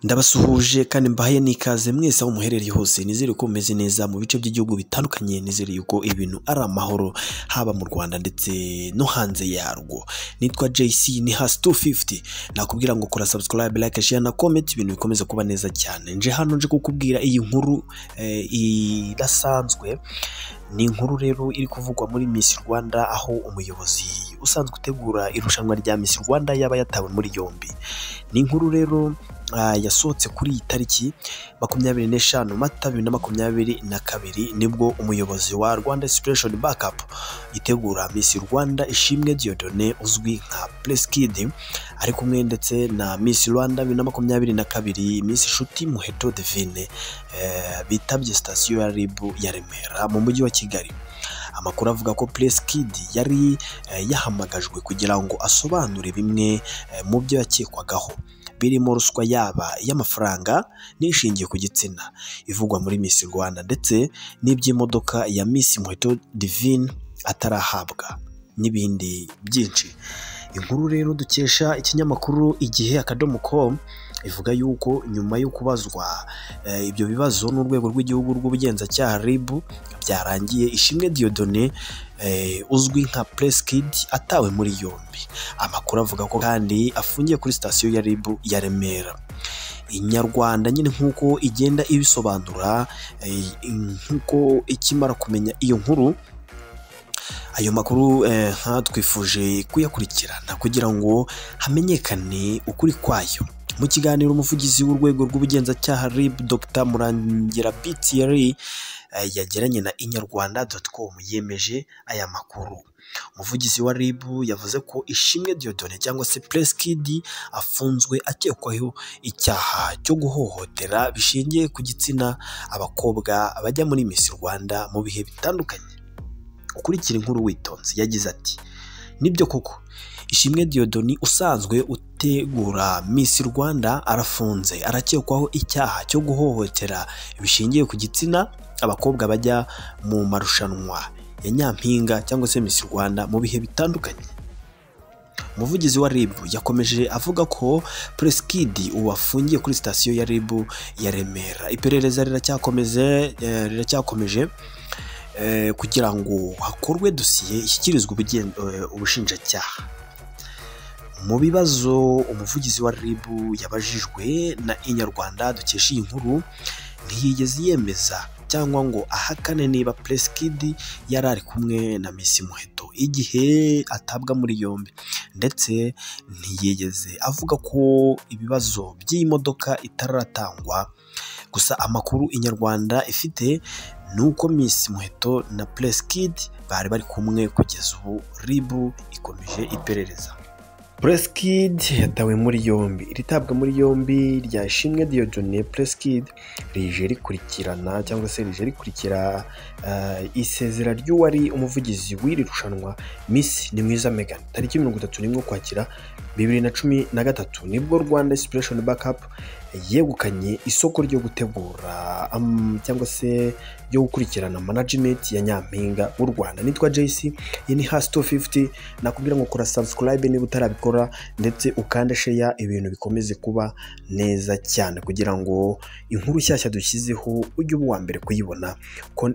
Ndabasuhuje kandi mbahaye n'ikaze mwese aho muherereye hose, nizere ko mumeze neza mu bice by'igihugu bitandukanye, nizere yuko ibintu ari amahoro haba mu Rwanda ndetse no hanze yarwo. Nitwa JC ni Hasi 250, nakubwira ngo kora subscribe, like, share na comment, ibintu bikomeza kuba neza cyane. Nje hano nje kukubwira iyi nkuru idasanzwe. Ni inkuru rero iri kuvugwa muri Miss Rwanda, aho umuyobozi usanzwe utegura irushanwa rya Miss Rwanda yaba yatawe muri yombi. Ni inkuru rero yasohotse kuri iyi tariki 25 Mata 2022, nibwo umuyobozi wa Rwanda Inspiration Backup itegura Miss Rwanda Ishimwe Dieudonné uzwi nka Prince Kid ari kumwe ndetse na Miss Rwanda 2022 Miss Nshuti Muheto Divine bitabye sitasiyo ya RIB ya Remera mu mujyi wa Kigali. Amakuru avuga ko Prince Kid yari yahamagajwe kugira ngo asobanure bimwe mu byo yakekwagaho, birimo ruswa yaba y'amafaranga n'ishingiye ku gitsina ivugwa muri Miss Rwanda, ndetse n'iby'imodoka ya Miss Muheto Divine atarahabwa n'ibindi byinshi. Inkuru rero dukesha ikinyamakuru igihe.com ivuga yuko nyuma yo kubazwa ibyo bibazo n'urwego rw'igihugu rw'ubugenzacyaha RIB, byarangiye Ishimwe Dieudonné uzwi nka Prince Kid atawe muri yombi. Amakuru avuga ko kandi afungiye kuri sitasiyo ya RIB ya Remera. Inyarwanda nyine nk'uko igenda ibisobanura, nk'uko ikimara kumenya iyo nkuru, ayo makuru twifuje kuyakurikirana kugira ngo hamenyekane ukuri kwayo. Mu kiganiro umuvugizi w'urwego rw'ubugenzacyaha RIB Dr Murangira Thierry yagiranye na inyarwanda.com yemeje aya makuru. Umuvugizi wa RIB yavuze ko Ishimwe Dieudonné cyangwa se Prince Kid afunzwe akekwaho icyaha cyo guhohotera bishingiye ku gitsina abakobwa bajya muri Miss Rwanda mu bihe bitandukanye. Ukurikira inkuru witonze yagize ati: "Nibyo koko Ishimwe Dieudonné usanzwe utegura Miss Rwanda arafunze, arakekwaho icyaha cyo guhohotera bishingiye ku gitsina abakobwa bajya mu marushanwa ya Nyampinga cyangwa se Miss Rwanda mu bihe bitandukanye." Umuvugizi wa RIB yakomeje avuga ko Prince Kid ubu afungiye kuri sitasiyo ya RIB ya Remera. Iperereza riracyakomeje kugira ngo hakorwe dosiye ishyikirizwe ubushinjacyaha. Mu bibazo umuvugizi wa RIB yabajijwe na Inyarwanda dukesha iyi nkuru, ntiyigeze yemeza cyangwa ngo ahakane niba Prince Kid yari ari kumwe na Miss Muheto igihe atabwa muri yombi, ndetse ntiyigeze avuga ko ibibazo by'iyi modoka itaratangwa. Gusa amakuru Inyarwanda ifite ni uko Miss Muheto na Prince Kid bari bari kumwe. Kugeza ubu RIB ikomeje iperereza. Prince Kid yatawe muri yombi. Iritabwa muri yombi rya Ishimwe Dieudonné Prince Kid rije rikurikirana cyangwa se rije rikurikira isezera ry'uwari umuvugizi w'iri rushanwa Miss Nimwiza Meghan. Tariki 31 Ukwakira 2013 nibwo Rwanda Inspiration Backup yegukanye isoko ryo gutegura cyangwa se ryo gukurikirana management ya Nyampinga w'u Rwanda. Nitwa JC, iyi ni Hasi 250, nakubwira ngo kora subscribe niba utarabikora, ndetse ukande share, ibintu bikomeze kuba neza cyane kugira ngo inkuru nshyashya dushyizeho ujye uba uwa mbere kuyibona,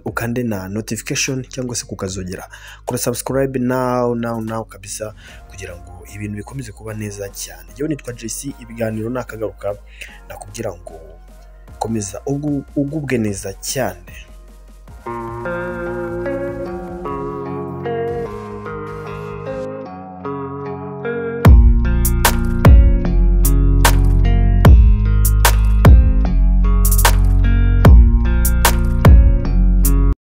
ukande na notification cyangwa se kukazogera. Kora subscribe now now now kabisa kugira ngo ibintu bikomeze kuba neza cyane. Yewe nitwa JC, ibiganiro nakagaruka, nakubwira ngo komeza ugubwe neza cyane.